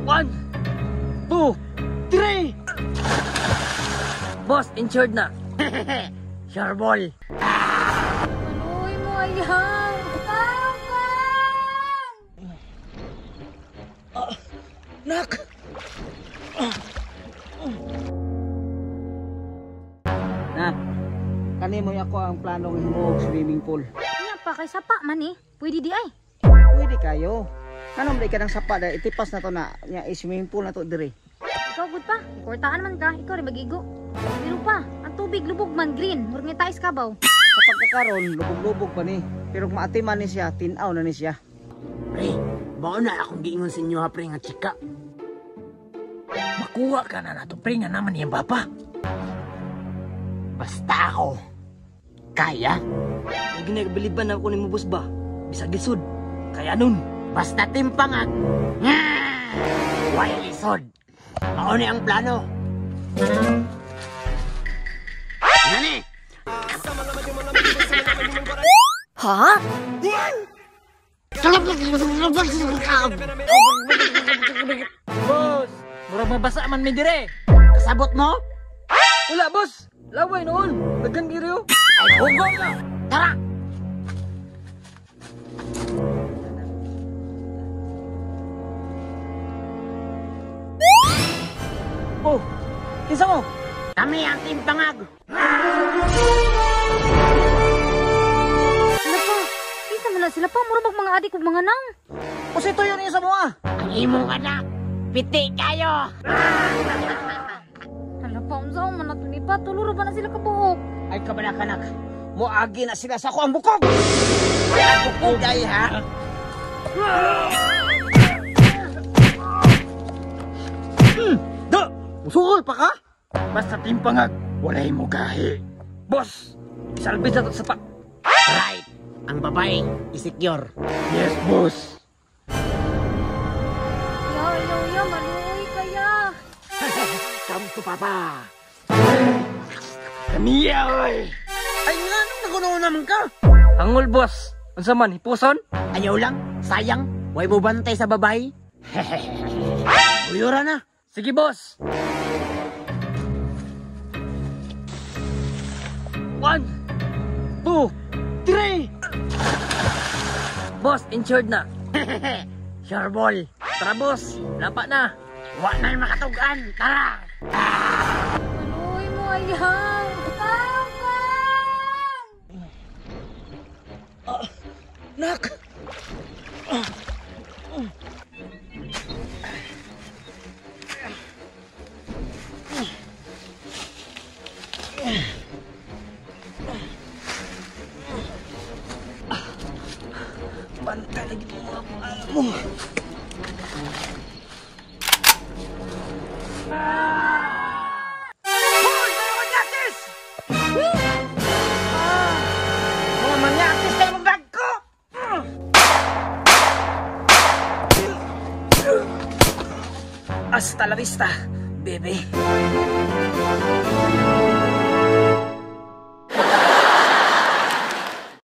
1, 2, 3! Boss, insured na. Sure ball. Maluoy mo ayang. Tapang! Nak! Na, kanimo ako ang planong himuog swimming pool. Nya pa kay sapa man eh. Pwede di ay. Pwede kayo. Anong di ka ng sapa dahil itipas na to na nya swimming pool na to dire. Ikaw gud pa. Kortahan man ka, ikaw rin magigo. Pero pa, ang tubig lubog man green, murag nga tais kabaw. Sa pagkakaron, lubog-lubog pa ni. Pero kung maatiman ni siya, tinaw na ni siya. Pre, mao na akong giingon sa inyo ha pre nga chika. Makuha ka na nato, pre, nga naman iyang papa. Basta ako. Kaya? Huwag na kabiliban ako ni mo, boss ba? Bisag lisod. Kaya nun. Basta timpangag. Nga! Way lisod. Mao ni ang plano. Nani? Ha? Boss, murag mabasa man mi dire. Kasabot mo? Wala, boss. Laway noon. Daghan giriyo. Ay, Hugong na. Tara! Oh, kinsa mo? Kami ang timpangag. Sila pa. Kinsa man na sila pa, murag mga adik ug mga nang. O si tuyo niyo sa mga? Ang imong anak. Piti kayo. Hala pa, unsa man na to ni pa, tulo ra ba na sila kabuok? Ay kabalakanak, moagi na sila sa ako ang bukog. Ang bukog ay ha? Da! Musukol pa ka? Basta timpangag, walay mo gahi. Boss, isalbis na to sa pa. Right. Ang babaeng isecure. Yes, boss. Ya, ya, ya, maluoy kaya. Come to papa. Kamiya, oy. Ay nga, nung nagunaw naman ka? Hangol, boss. Unsa man, hipuson? Ayaw lang. Sayang. Way mo bantay sa babae. Uyura na. Sige, boss. 1, 2, 3! Boss, insured na. Sure ball. Tara, boss. Lapa na. Wa na'y makatugan. Tara! Maluoy mo ayang. Tapang! Nak! Bantay lagi mo mga pangalan mo. Hoy! Mga manyakis! Mga manyakis kayo magdagko! Hasta la vista, bebe.